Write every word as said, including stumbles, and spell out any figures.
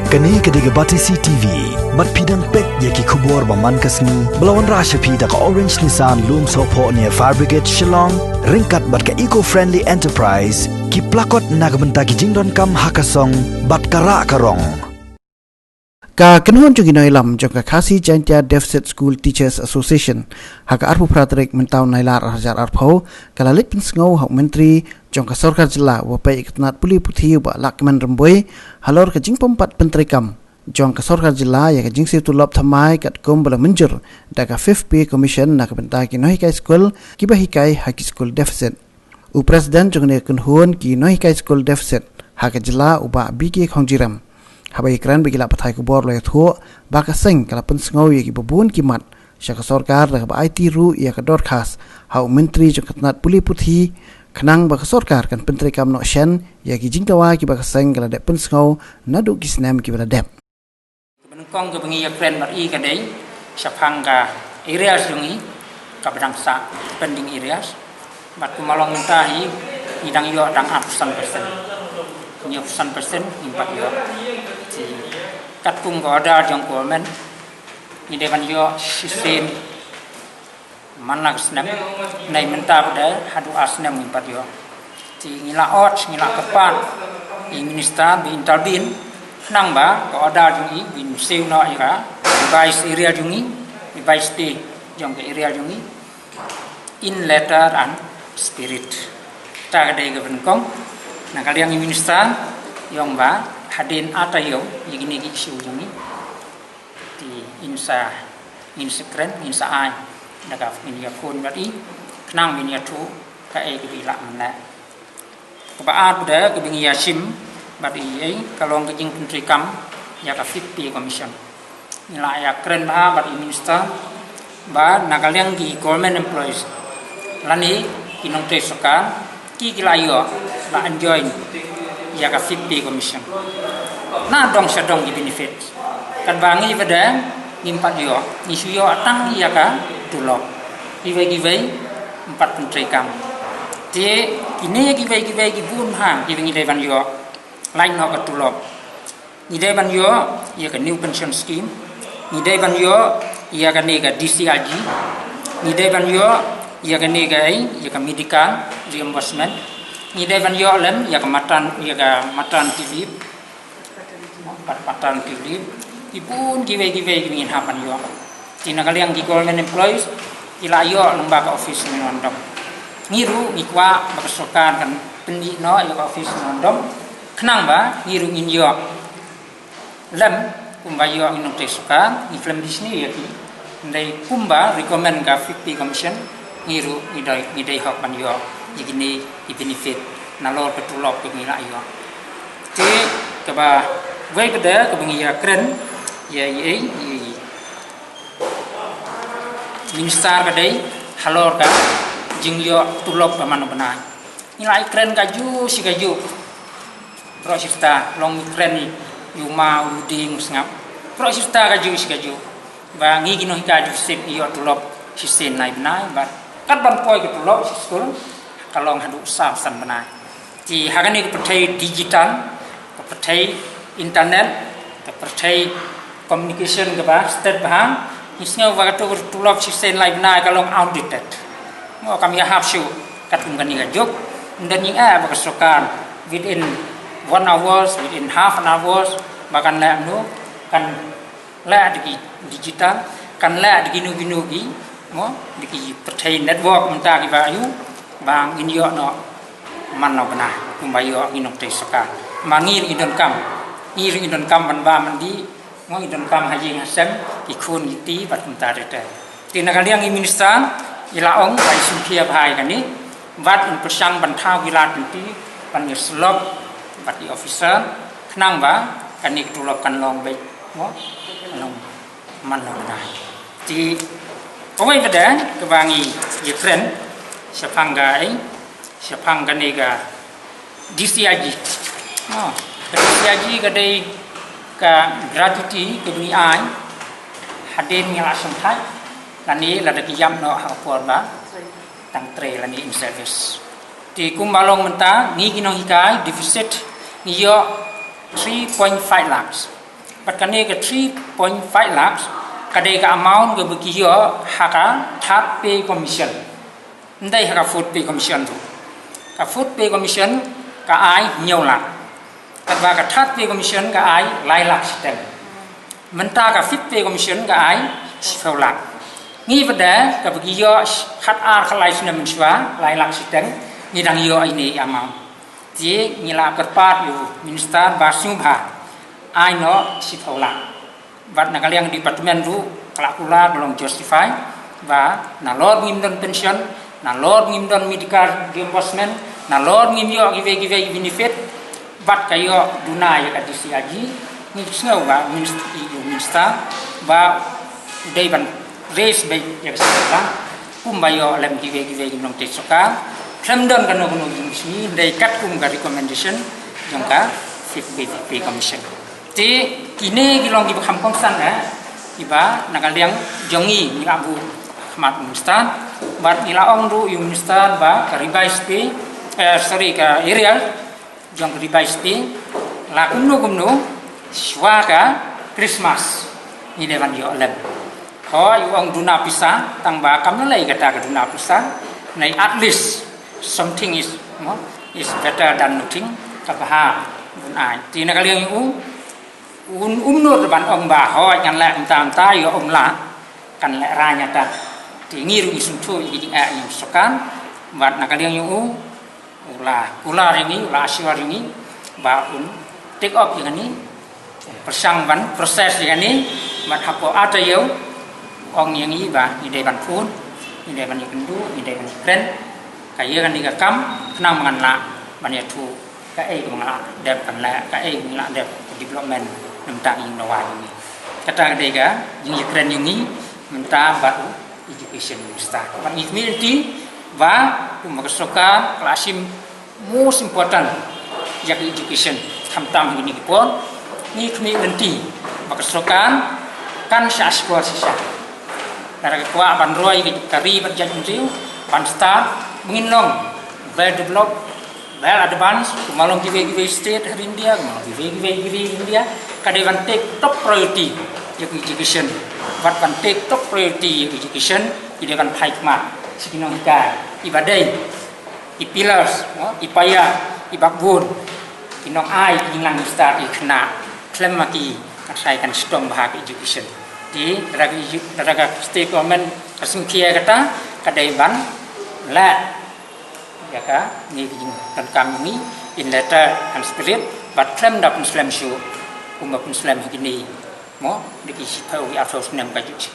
Kane ka dei ka Batesi T V. Bad phi dang peit ïa ki khubor ba man ka sngi ba la wanrah sha phi da ka Orange Nissan Lumsohphoh near Fire Brigade Shillong, ryngkat bad ka Eco Friendly Enterprise, ki plakot na ka bynta ki jingdonkam ha ka song bad ka rah ka rong. Ka kynhun jong ki nongïalam jong ka Khasi Jaintia Deficit School Teachers Association ha ka arphew phra tarik mynta u Nailar ar hajar arphew ka la leit pynsngew ha u Myntri jong ka Sorkar Jylla uba peit ïa ka tnat pule puthi u Bah Lahkmen Rymbui halor ka jingpynpaw pyntreikam jong ka Sorkar Jylla ïa ka jingsiew tulop thymmai katkum ba la mynjur da ka Fifth Pay Commission na ka bynta ki nonghikai skul kiba hikai ha ki skul deficit. U President jong kane ka kynhun ki nonghikai skul deficit ha ka jylla u Bah B K Khongjiram, haba ïakren bad ki lad pathai khubor u la ïathuh ba ka seng ka la pynsngew ïa kiba bun ki mat sha ka sorkar da kaba aiti ruh ïa ka dorkhas ha u Myntri jong ka tnat pule puthi khnang ba ka sorkar kan pyntreikam noh shen ïa ki jingdawa kiba ka seng ka la dep pynsngew naduh ki snem kiba la dep. Kaba nyngkong kaba ngi ïakren bad i ka dei shaphang ka arrears jong i, kaba dang sah, pending arrears. Bad kumba long mynta hi ngi dang ïoh tang arphew san percent. Hynñiewphew san percent ngim pat ïoh. Te katkum ka order jong ka government ngi dei ban ïoh shisien man la ka snem, nai mynta pat de haduh ar snem ngim pat ïoh. Te ngi la urge, ngi la kyrpad ïa i Minister ba intervene khnang ba ka order jong i ban siew noh ïa ka revised arrear jong i, revised pay jong ka arrear jong i, in letter and spirit. Kata ka dei kaba nyngkong na ka liang i Minister, ong ba hadien ar taïew ïa kine ki issue jong i. Te ngin sa, ngin sa kren, ngin sa ai da kaba ngin ïakhun bad i khnang ba ngin ïathuh kaei kaba i lah ban leh. Kaba ar pat de kaba ngi ïashim bad i, eh, ka long ka jingpyntreikam ïa ka Fifth Pay Commission. Ngi la ïakren bha bad i Minister ba na ka liang ki government employees lane ki nongtrei sorkar, ki, ki la ïoh, la enjoy ïa ka Fifth Pay Commission na dong sha dong ki benefit. Katba ngi pat de ngim pat ïoh, ngi shu ïoh tang ïa ka tulop. Kiwei kiwei ym pat pyntreikam. Te kine kiwei kiwei ki bun bha kiba ngi dei ban ïoh, lait noh ka tulop. Ngi dei ban ïoh ïa ka new pension scheme. Ngi dei ban ïoh ïa kane ka D C R G. Ngi dei ban ïoh ïa kane ka, eh, ïa ka medical reimbursement. Ngi dei ban ïoh lem ïa ka matern-, ïa ka maternity leave. Pat-, paternity leave. Ki bun kiwei kiwei kiba ngin hap ban ïoh. Te na ka liang ki government employees ki la ïoh lyngba ka office memorandum. Ngi ruh ngi kwah ba ka sorkar kan pyndih noh ïa ka office memorandum khnang ba ngi ruh ngin ïoh lem kumba ïoh ngi nongtrei sorkar, ngi khlem bishni ïa ki. Hynrei kumba recommend ka Fifth Pay Commission, ngi ruh ngi dei, ngi dei hok ban ïoh ïa kine ki benefit nalor ka tulop kaba ngi la ïoh. Te kaba wei pat de kaba ngi ïakren ïa, ïa, ïa, ïa Minister ka dei halor ka jingïoh tulop ba man u bnai. Ngi la ïakren kajuh shi kajuh. Baroh shi katta, long ngi kren ïa u maw, u dieng, u sngap. Baroh shi katta kajuh shi kajuh. Ba ngi ki nonghikai deficit ngi ïoh tulop shisien lai bnai, bad kat ban poi ka tulop sha skul ka long haduh saw san bnai. Te ha kane ka pyrthei digital, ka pyrthei internet, ka pyrthei communication kaba stet bha, ngi sngew ba kato ka tulop shisien lai bnai ka long outdated. Mo, kam ïahap shuh katkum kane ka juk. Ynda ngi ïa ba ka sorkar within one hours, within half an hours, ba kan leh, no, kan leh da ki digital, kan leh da kino kino ki, mo, da ki pyrthei network mynta kiba ïoh, ba ngin ïoh noh man la u bnai kumba ïoh ngi nongtrei sorkar. Ma ngi ruh ngi donkam, ngi ruh ngi donkam ban bam ban dih, mo, ngi donkam ha ïing ha sem, ki khun ki kti bad kumta ter ter. Te na ka liang i Minister i la ong ba i sngewthuh bha ïa kane, bad in pyrshang ban thaw ki lad lynti ban ïasyllok bad ki officer khnang ba kane ka tulop kan long beit, mo, kan long man la u bnai. Te kawei pat de kaba ngi ïakren shaphang ka, eh, shaphang kane ka D C R G. Oh, ka D C R G ka dei ka gratuity kaba ngi ai hadien ngi la shong thait lane lada ki ïap noh ha ka por ba dang trei lane in service. Te kumba long mynta ngi ki nonghikai deficit ngi ïoh three point five lakhs. Bad kane ka three point five lakhs ka dei ka amount kaba ki ïoh ha ka third pay commission. Ym dei ha ka fourth pay commission ruh. Ka fourth pay commission ka ai hynñiew lak. Katba ka third pay commission ka ai lai lak shiteng. Mynta ka fifth pay commission ka ai shiphew lak. Ngi pat de kaba ki ïoh khat ar khatlai snem mynshuwa lai lak shiteng, ngi dang ïoh ine i amount. Te ngi la kyrpad ïa u minister ba sngewbha ai noh shiphew lak. Bad na ka liang department ruh ka la kular ba long justify ba nalor ngim don pension, nalor ngim don medical reimbursement, nalor ngim ïoh kiwei kiwei benefit, bad ka ïoh duna ïa ka D C R G. Ngi sngew ba minister, ïa u minister ba u dei ban raise beit ïa ka sngewbha kumba ïoh lem kiwei kiwei ki nongtrei sorkar. Khlem don kano kano jingsngi, dei katkum ka recommendation jong ka fifth pay commission. Te kine ki long kiba kham kongsan, eh, kiba na ka liang jong ngi, ngi la buh khmat u minister, bad ngi la ong ruh ïa u minister ba ka revised pay, eh, sorry, ka arrear jong ka revised pay la kumno kumno shuwa ka Christmas ngi dei ban ïoh lem. Hooid, u ong duna pisa, tang ba kam lei kata ka duna pisa, nei at least something is, no, is better than nothing, ka bha bun ai. Te na ka liang u un umnur ban ong ba hooid ngan leh mynta mynta ïoh um lah, kan leh ra ïa ta. Te ngi ruh ngi sngewthuh ïa ki jingeh ïa u sorkar, bad na ka liang u u la kular ïa ngi, u la assure ïa ngi ba un take up ïa kane, pyrshang ban process ïa kane, bad hapoh ar taïew ong ïa ngi ba ngi dei ban phone, ngi dei ban ïakynduh, ngi dei ban ïakren. Ka ïa kane ka kam khnang ba ngan lah ban ïathuh kaei kaba nga lah dep ban leh, kaei kaba nga lah dep development na bynta ka jingdawa jong ngi. Kata ka dei ka jingïakren jong ngi mynta bad u education minister. Bad ngi khmih lynti ba kumba ka sorkar ka la shim most important ïa ka education, khamtam ha kine ki por. Ngi khmih lynti ba ka sorkar kan shah shkor shisha. Lada ka kwah ban roi ka ri bad jaitbynriew, ban stad, ba ngin long well developed, well advanced, kumba long kiwei kiwei state ha India, kumba long kiwei kiwei ri ha India, ka dei ban take top priority ïa ka education. Bad ban take top priority ïa ka education, ki dei ban phai khmat sha ki nonghikai, kiba dei ki pillars, no, ki paia, ki backbone, ki nongai, ki nang stad, ki khynnah, khlem ma ki ka trai kan shitom bha ka education. Te lada ka edu-, lada ka state government ka sngewkhia kata, ka dei ban leh ïa kane ka jingdonkam jong ngi in letter and spirit, bad khlem da pynslem shuh kumba pynslem ha kine, mo, da ki shiphew ki arphew snem ka juh shi.